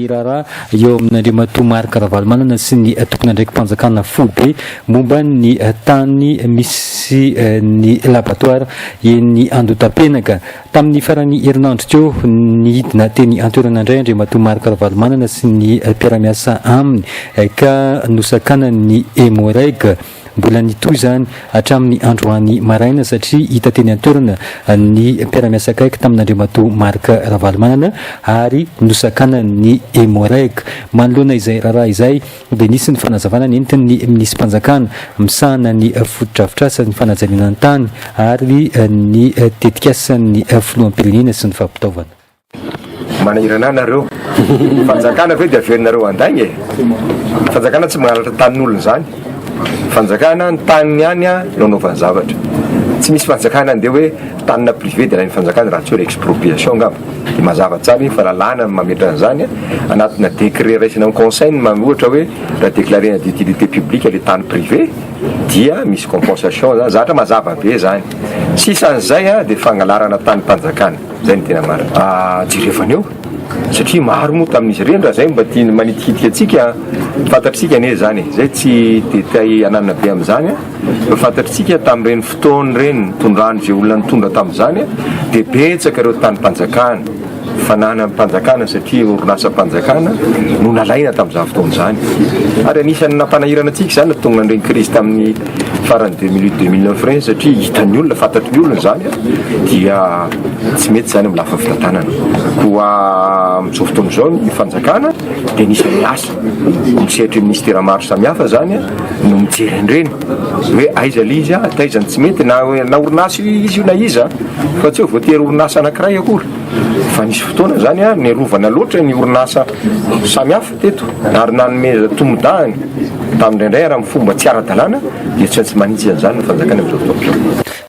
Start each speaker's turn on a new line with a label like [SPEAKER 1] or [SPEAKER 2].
[SPEAKER 1] raharaha eo amin'Andriamatoa Marc Ravalomanana sy ny tompon'andraiki-panjakana foibe momba ny tany misy ny labatoara eny Andotapenaka. Tamin'ny faran'ny herinandro teo, nidina teny an-toerana indray Andriamatoa Marc Ravalomanana sy ny mpiara-miasa aminy ka nosakanan'ny Emmo-Reg. Mbola nitohy izany hatramin'ny androany maraina satria hita teny an-toerana ny mpiara-miasa akaiky tamin'Andriamatoa Marc Ravalomanana ary nosakanan'ny Emmo-Reg. Manoloana izay raharaha izay dia nisy ny fanazavana nentin'ny minisi-panjakana misahana ny fotodrafitrasa, ny fanajariana ny tany ary ny tetikasan'ny filoham-pirenena sy ny fampitaovana.
[SPEAKER 2] Manahirana ahy nareo. Fanjakana ve dia averinareo handainga e? Fanjakana tsy mangalatra tanin'olona izany. Fanjakana ny taniny ihany no anaovany zavatra. Tsy misy fanjakana andeha hoe tanina privé dia alain'ny fanjakana raha tsy hoe expropriation angamba. Dia mazava tsara iny fa lalàna no mametra an'izany anatina décret raisina amin'ny conseil ny ohatra hoe raha déclarena d'utilité publique le tany privé dia misy compensation zany. Zavatra mazava be zany. Sisan'izay dia fangalarana tanim-panjakana. Zay no tena marina. Ah, jerevana eo. Satria maro moa tamin'izy ireny raha zay mba tiany manitikitika antsika, fantatritsika anie zany e. Zay tsy détail ananana be amin'izany fa fantatritsika tamin'ireny fotoana ireny nitondran'izay olona nitondra tamin'izany dia betsaka ireo tanim-panjakana, fananam-panjakana satria orinasam-panjakana no nalaina tamin'izany fotoana izany. Ary anisan'ny nampanahirana antsika izany nahatonga an'ireny krizy tamin'ny faran'ny 2008 2009 ireny satria hitan'ny olona, fantatry ny olona izany dia tsy mety izany amin'ny lafiny fitantanana. Koa amin'izao fotoana izao ny fanjakana dia anisan'ny asa misehatry ny minisitera maro samihafa izany no mijery an'ireny hoe aiza ilay izy, taiza no tsy mety na na orinasa izy io na iza fa tsy hoe voatery orinasa anankiray akory fa nisy fotoana izany niarovana loatra ny orinasa samihafa teto ary nanomeza tomodahiny tamin'indraindray ary amin'ny fomba tsy ara-dalàna dia tsy maintsy manitsy an'izany ny fanjakana amin'izao fotoana izao.